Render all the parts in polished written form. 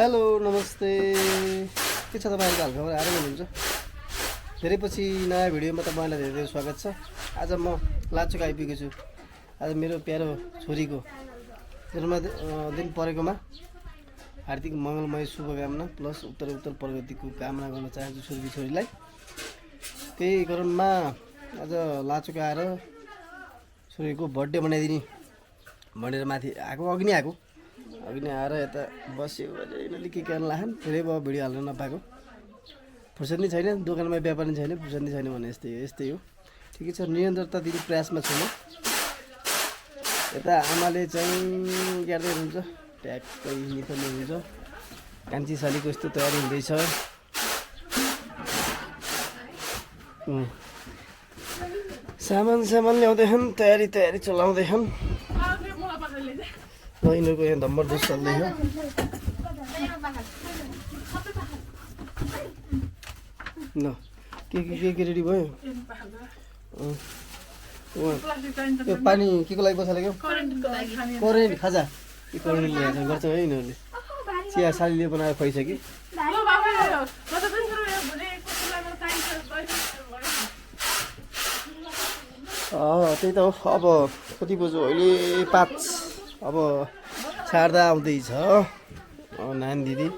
Hello नमस्ते के छ तपाईँहरूको हालखबर आएर हुनुहुन्छ धेरै पछि नयाँ भिडियोमा तपाईँलाई धेरै धेरै स्वागत छ। आज म लाचुक आइपुगेको छु। आज मेरो प्यारो छोरीको जन्मदिन परेकोमा हार्दिक मङ्गलमय शुभकामना प्लस उत्तर प्रगतिको कामना गर्न चाहन्छु छोरीलाई। त्यही क्रममा आज लाचुक आएर छोरीको बर्थडे मनाइदिने भनेर माथि आएको अघि नै आएर यता बस्यो भने यिनीहरूले के गर्न लाखन् धेरै भयो भिडियो हाल्न नपाएको। फुर्सद नै छैन, दोकानमा व्यापार नै छैन, फुर्सद नै छैन भने यस्तै हो। ठिकै छ, निरन्तरता दिने प्रयासमा छु म। यता आमाले चाहिँ गर्दै हुनुहुन्छ, ट्याक्कै निकाल्नु हुन्छ। कान्छी सालीको यस्तो तयारी हुँदैछ। सामान ल्याउँदैछन्, तयारी चलाउँदैछन्। यिनीहरूको यहाँ धम्बर दोष चल्दैछ। ल के रेडी भयो? यो पानी के को लागि बसालेको? करेन्ट खाजा करेन्ट ल्याएको गर्छ है यिनीहरूले। चिया सालीले बनाएर खुवाइसक्यो। त्यही त हो। अब कति बज्यो अहिले? 5। अब शारदा आउँदैछ, नानी दिदी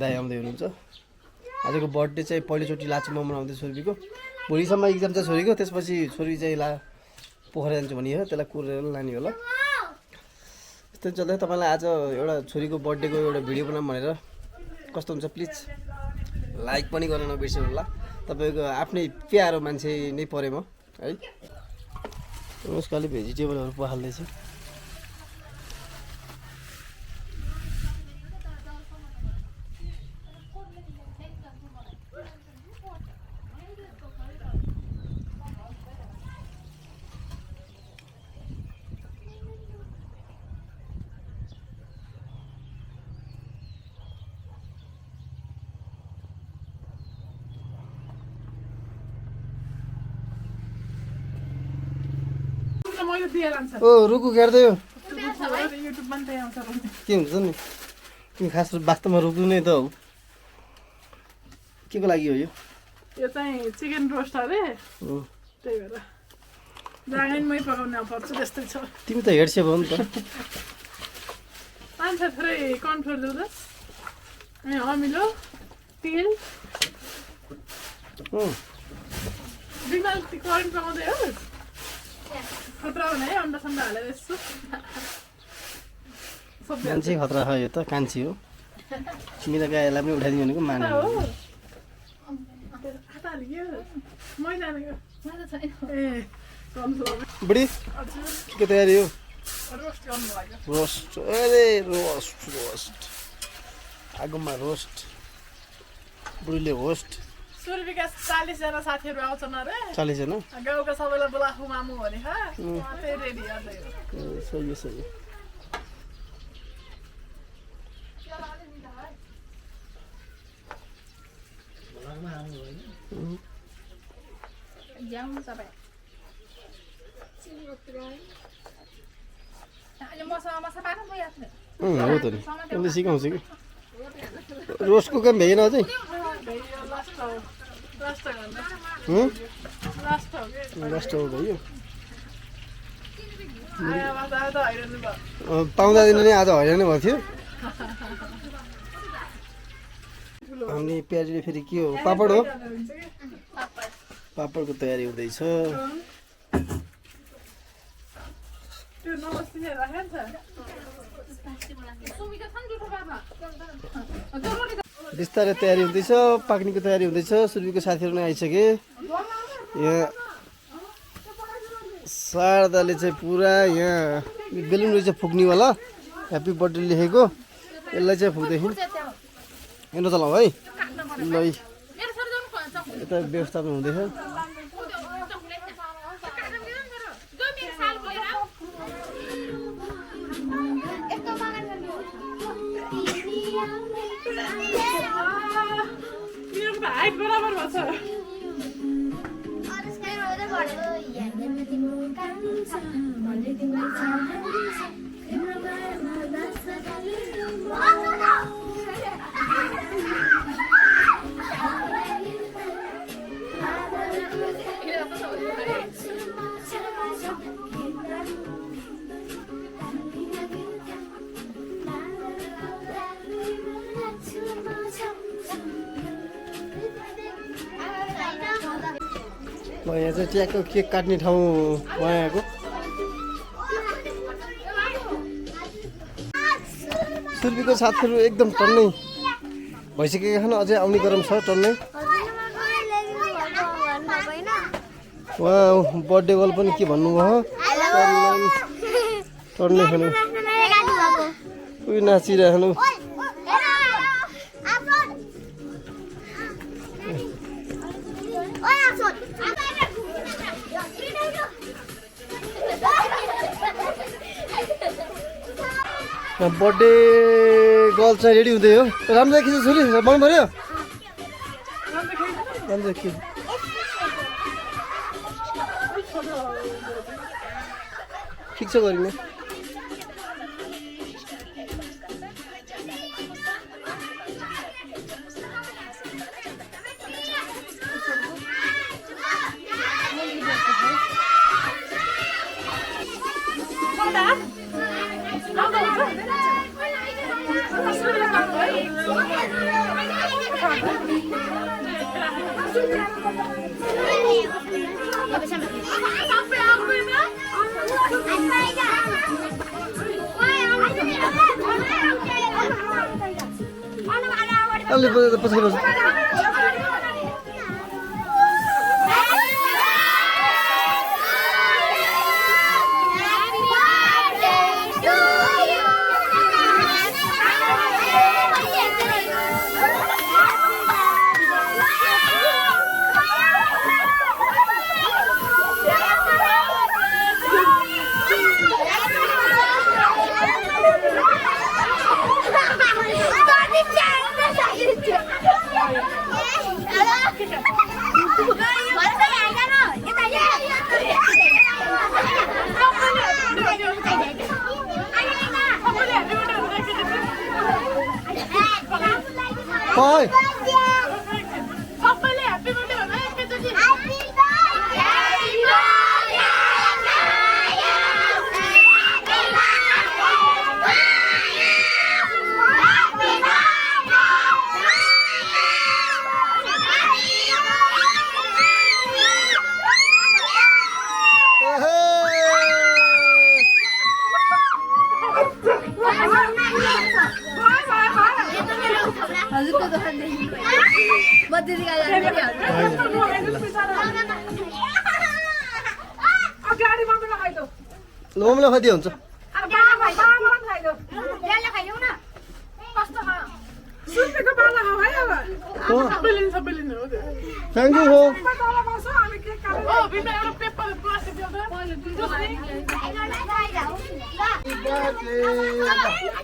दाइ आउँदै हुनुहुन्छ। आजको बर्थडे चाहिँ पहिलोचोटि लाचुकमा मनाउँदै छोरीको। भोलिसम्म इक्जाम छ छोरीको, त्यसपछि छोरी चाहिँ पोखरा जान्छु भनियो, त्यसलाई कुरेर लाने होला। यस्तै चल्दै तपाईँलाई आज एउटा छोरीको बर्थडेको एउटा भिडियो बनाऊँ भनेर। कस्तो हुन्छ प्लिज लाइक पनि गर्न नबिर्सिनु होला। तपाईँको आफ्नै प्यारो मान्छे नै परे म है। उसकाले भेजिटेबलहरू पहाल्दैछ। ओ रुकु गर्दै हो के हुन्छ नि? तिमी खास वास्तवमा रुक्नु नै त हो। के को लागि हो यो? यो चाहिँ चिकन रोस्ट अरे, त्यही भएर जाँगैमै पकाउनु पर्छ त्यस्तै छ। तिमी त हेड सेफ हो नि त। पान्छ थोरै कन्फ्लोर दुध अनि अमिलो तेल बिमाल करेन्ट पकाउँदै हो। खतरा हुने है, अन्डा सन्डा हालेर यसो मान्छे खतरा छ यो त, कान्छी हो। तिमी त गाईलाई पनि उठाइदियो भनेको माने बुढी के तयारी हो? रोस्ट। अरे रोस्ट आगोमा रोस्ट। बुढीले होस्ट। 40 जना साथीहरू आउँछन् अरे। 40 जना गाउँका सबैलाई बोलाखु मामु भने रेडी सही। हो त नि, उसले सिकाउँछ कि रोस्टको काम भएन अझै। लास्ट हो भयो। पाउँदा दिन नै आज हैरानै भएको थियो। अनि प्याजीले फेरि के हो? पापड हो। पापडको तयारी हुँदैछ। बिस्तारै तयारी हुँदैछ, पाक्नेको तयारी हुँदैछ। सुर्बीको साथीहरू नै आइसके। यहाँ शारदाले चाहिँ पुरा यहाँ बेलुन रहेछ फुक्नेवाला, ह्याप्पी बर्थडे लेखेको। यसलाई चाहिँ फुक्दैछौँ। हेर्नु चलाऊ है। ल यता व्यवस्थापन हुँदैछ। बराबर भन्छ। यहाँ चाहिँ ट्याकको केक काट्ने ठाउँ आएको सुर्पीको साथीहरू एकदम टन्नै भइसकेका छन् अझै आउने क्रम छ टन्नै उहाँ बर्थडे गर्ल पनि के भन्नुभयो टन्नै खानु उयो नाचिरहनु बर्थडे गर्ल चाहिँ रेडी हुँदै हो राम्रो खिच्छ छोरी मन पऱ्यो राम्रो खिच ठिक छ गरिने अलि पछि बस्छ Thôi. Lomla खाइदियो हुन्छ थ्याङ्क यू हो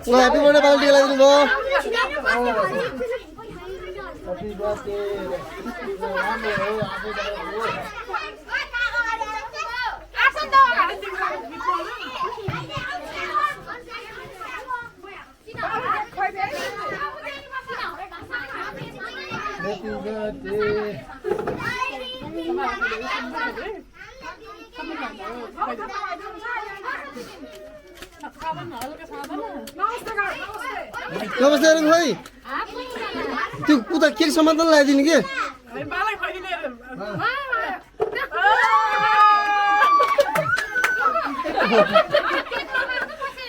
ह्यापी बर्थडे पार्टी लगाइदिनु भयो ह्यापी बर्थडे नमस्ते अरुण भाइ त्यो उता केक समाधान लगाइदिनु के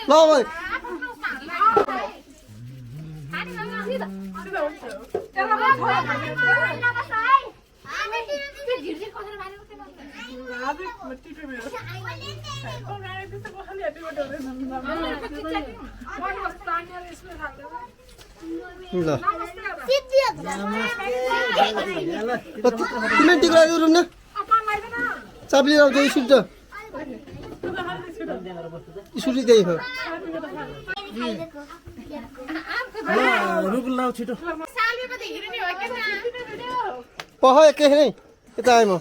ल भाइ तिमीले टिक लगाइदिनु न चाप्ली आउँछ सुट सुटी त्यही हो रुक लाउ छिटो पह एकैछिन है यता आएँ म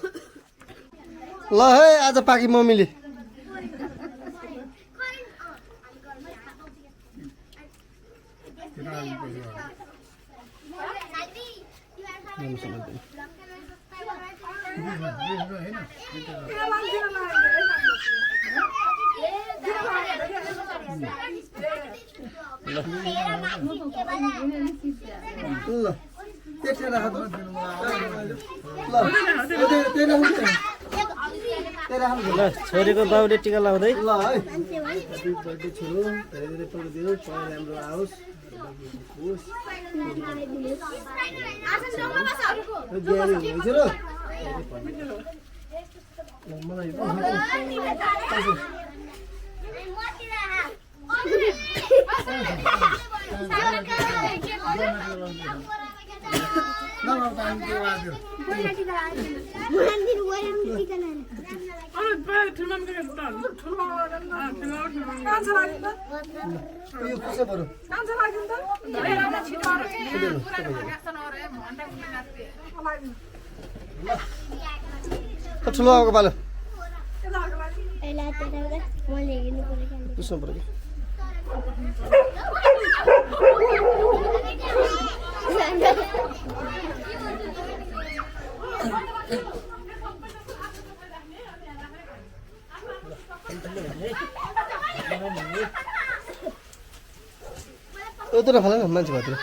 ल है आज पाकी मम्मीले ल ल छोरीको बाउले टिका लाउँदै ल है ह्यापी बर्थडे छोरो धेरै धेरै पढ्नु दिनु पढाइ राम्रो आओस् मलाई यो कसै बरु ठुलो आएको पालो बुझ्नु पर्यो उता नफाल न मान्छे भतिर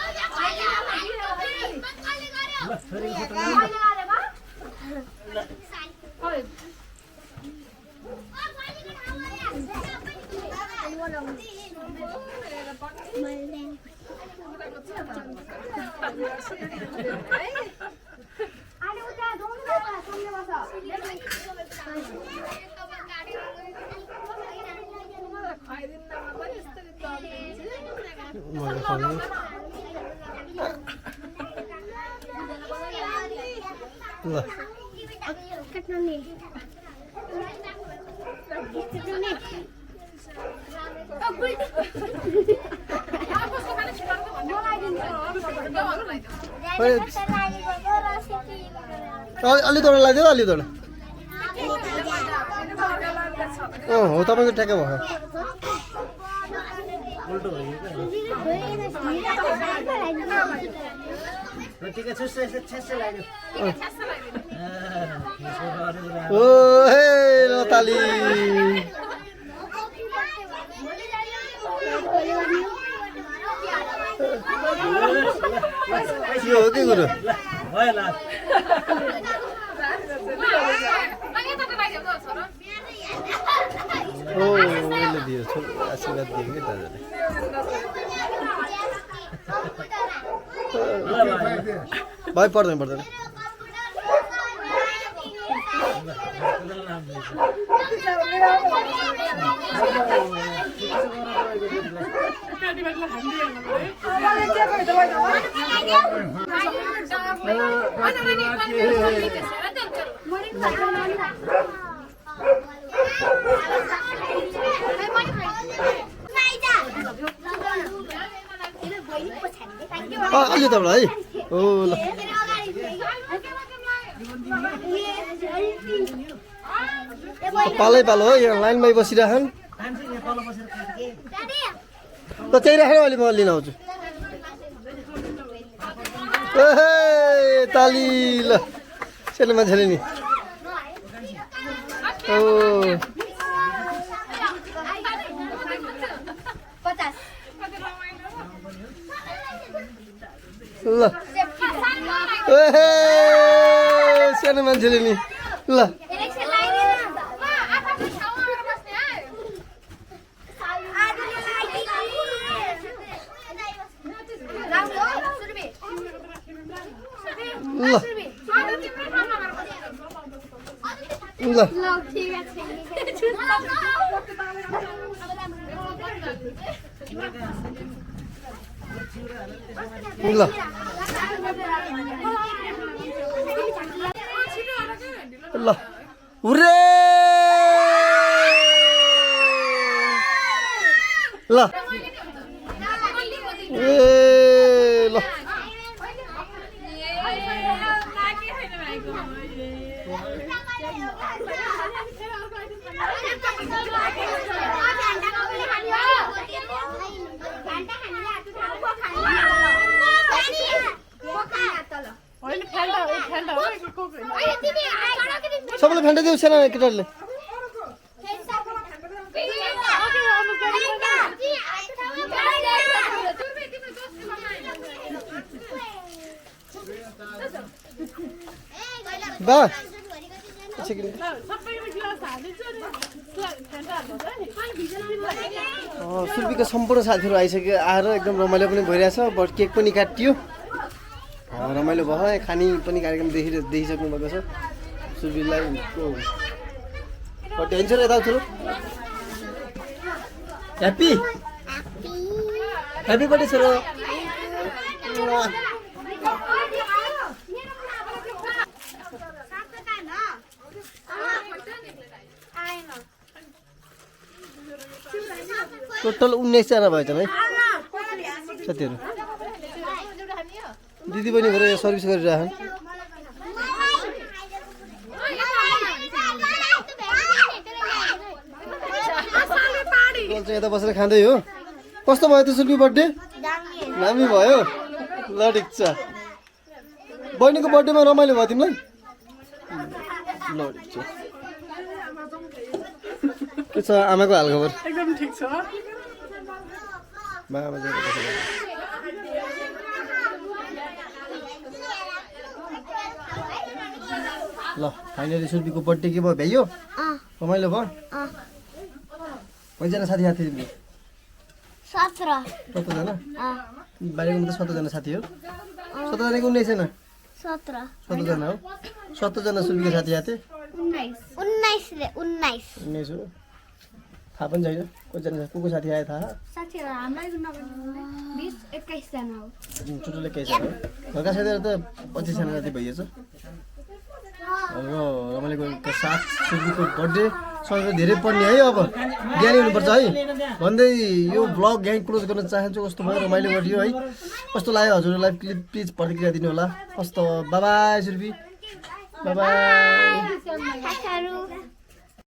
अलि दौड लाग्यो अलि दौड हो तपाईँको ठ्याक्कै भयो ओ हे ताली यो हो के कुरो ओ यसले दियो आशीर्वाद दियो कि दादाले भाइ पर्दैन पर्दैन अलि त है ओ ल पालै पालो हो यहाँ लाइनमै बसिरहन् त त्यही राखेर अहिले म लिन आउँछु ताली ल सानो मान्छेले नि ओ ल सानो मान्छेले नि ल ल ल ल उरे ल ए ल सबैलाई फेन्टा दिउ सानो केटाहरूले बा सुर्पीको सम्पूर्ण साथीहरू आइसक्यो आएर एकदम रमाइलो पनि भइरहेछ बट केक पनि काटियो रमाइलो भयो खानी पनि कार्यक्रम देखिसक्नु भएको छ सुर्पीलाई टेन्सन छ र यताउतिर ह्याप्पी ह्याप्पी बर्थडे छोरो टोटल 19 जना भएछन् है साथीहरू दिदी पनि भएर सर्भिस गरिरहेछन् यता बसेर खाँदै हो कस्तो भयो त सुर्पी बर्थडे दामी भयो ल ठिक छ बहिनीको बर्थडेमा रमाइलो भयो तिमीलाई ल ठिक छ के छ आमाको हालखबर एकदम ठिक छ बाबा ल फाइनली सुर्पीको बर्थडे के भयो भ्याइयो रमाइलो भयो कतिजना साथी थिए तिमीले 17 जना बाहिरको त 17 जना साथी हो 17 जनाको 19 जना 17 जना हो 17 जना सुर्पीको साथी आथे 19 हो थाहा पनि छैन कतिजना को साथी आए थाहा टोटल 21 जना हो घरका साथीहरू त 25 जना जति भइएछ र रमाइलोको साथ सुर्पीको बर्थडे सँगै धेरै पढ्ने है अब ज्ञानी हुनुपर्छ है भन्दै यो भ्लग यहीँ क्लोज गर्न चाहन्छु कस्तो भयो रमाइलो गरियो है कस्तो लाग्यो हजुरलाई प्लिज प्रतिक्रिया दिनु होला कस्तो बाई बाई सुर्पी बाई बाई